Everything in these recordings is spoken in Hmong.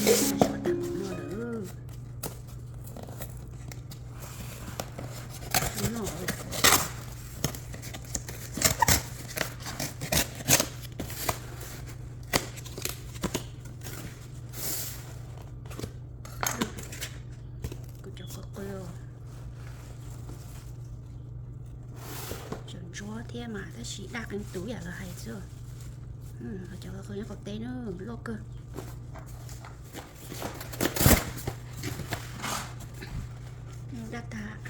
Suav tag npaum no lawm. No, kuv cov qw qw tseem ntsuab thiab mas tab sis daj qees tus yam lawv hais xwb. Cov qw qw nyob qaum teb na, loj kawg. Daj tag.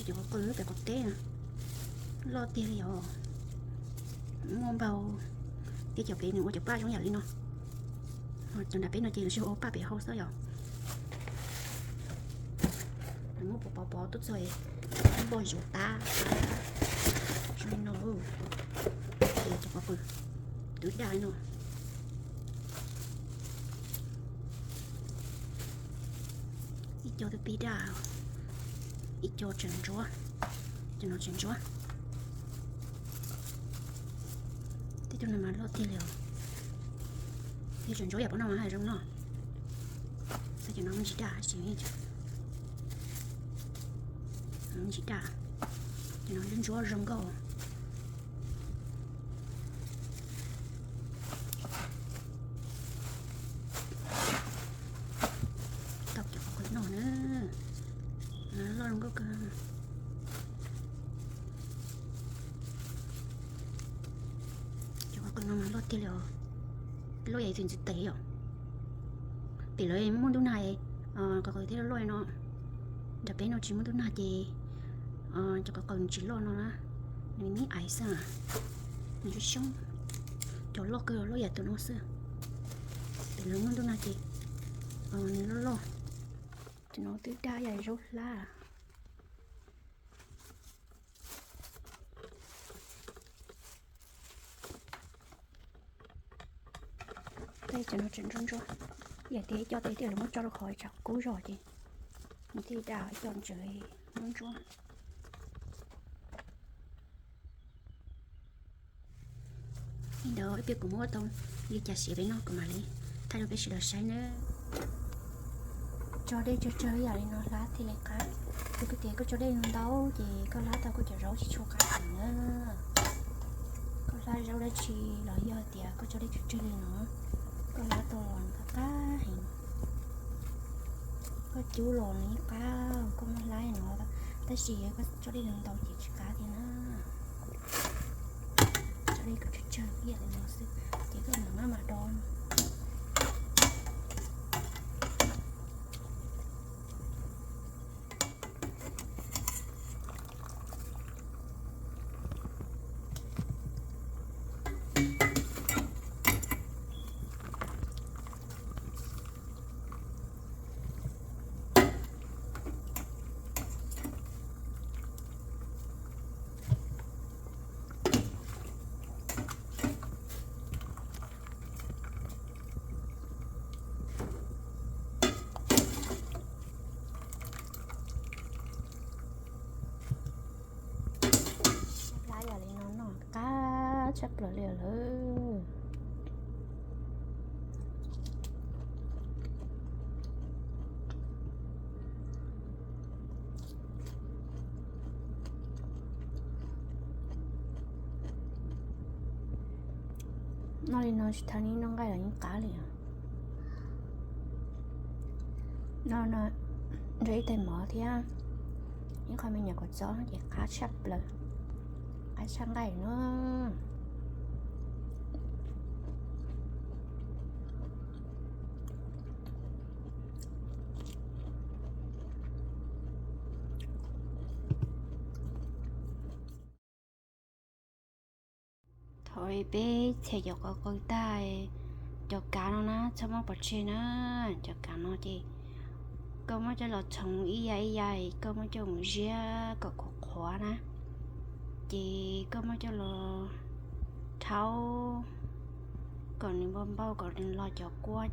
Cov qw qw nyob pem qaum teb na, loj tiag li os. Muaj npaug thiab cov pem nws ua cov paj zoo yam li no. Cov nram peb no ces lawv tsuas ua paj pem hau xwb yom. Muab pov pov pov tuaj txog npog yuav tab zoo li no. Ces cov qw qw twb daj li no. Ib co twb pib daj, ib co tseem ntsuab, cov no tseem ntsuab. Tej tug no mas loj tiag li os. Yog tseem ntsuab yam pab no mas haj zoo no. Xav cov no me ntsis daj, me ntsis daj, cov no ntsuab zoo nkauj. Tau cov qw qw no na, loj zoo nkauj kawg. Cov qw qw no mas loj tiag li os, loj yam li tus ntxiv tes yom. Pem lawv muaj ntuj nag, qw qw thiaj loj loj no. Nram peb no tsis muaj ntuj nag ces cov qw qw nws tsis loj no na, nws me aiv xwb, nws xyoob xyoob. Cov loj kawg loj yam tus no xwb. Pem lawv muaj ntuj nag ces nws loj loj. Cov no twb daj yam zaub hlab. Tej cov no tseem ntsuab ntsuab, yam tias ib co tej tias lawv muab tso rau qhov tshav kub zog ces nws thiaj daj, ib co ntsees ntsuab ntsuab. Li ntawd ib pliag kuv muab tau li cas siav peb noj kuv mam li thaij rau peb sawv daws saib nawb. Tso dej tsawg tsawg ib yam li no hlab thiaj li qab. Yog koj tias koj tso dej ntau ces koj hlab tau koj cov zaub tsis tshua qab heev na. Koj hlab zaub dab tsi los yog tias koj tso dej tsawg tsawg li no, koj hlab tau los nws qab qab heev. Koj cub los nws yeej qab, koj muab hlab no, tab sis yog koj tso dej ntau ces tsis qab thiab na. Tso dej kom tsawg tsawg ib yam li no xwb ces koj mam maj mam do. Hlab yam li no noj qab tshaj plaws li lawm. Noj li no tsis thaiv noj nqaij los yeej qab li. Noj no nrog ib tais mov thiab ib qho me nyuam kua txob ces qab tshaj plaws, qab tshaj nqaij no. Thaum peb txhia cov qw qw tag, cov kav no na txhob muab pov tseg na. Cov kav no ces koj muab coj los txhoov ib yam ib yam, koj muab coj mus ziab kom qhuav qhuav na, ces koj muab coj los rhaub kom nws npau npau kom nws los cov kua,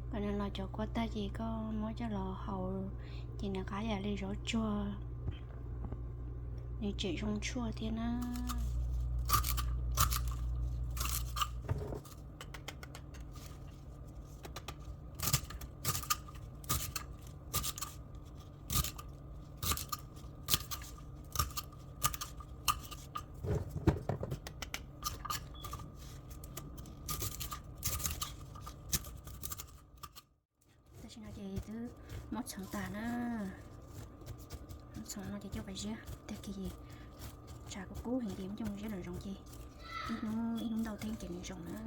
kom nws los cov kua tag ces koj muab coj los haus, ces nws qab yam li zaub tsuag. Nws tseem zoo tshuaj thiab na. Tam sim no ces twb muab txhoov tas na. Muab txhoov no ces coj pais ziab, tag kis tshav kub kub heev ces muab coj mus ziab los zoo ces ib hnub ib hnub ntau thiab ces nws zoo na.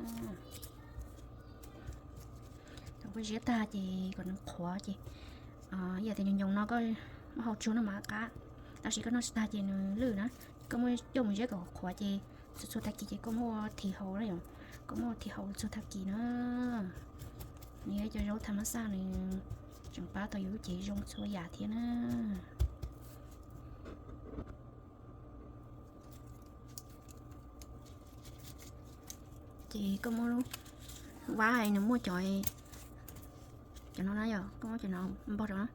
Thaum muab ziab tag ces kom nws qhuav ces, yam tias nyoos nyoos no koj muab hau tsuag no mas qab, tab sis koj noj tsis tag ces nws lwj na. Koj muab coj mus ziab kom qhuav ces txhua txhua tag kis ces koj muab ua this haus na yom, koj muab ua this haus txhua tag kis na. Nws yog cov zaub tham mab xaj, nws tseem pab tau yus lub cev zoo txhua yam thiab na. Ces koj muab vab nws muaj cov, cov no na yom, koj muab cov no npog rau na,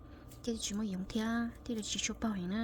ces tsis muaj yoov thiab thiaj li tsis tshua paug heev na.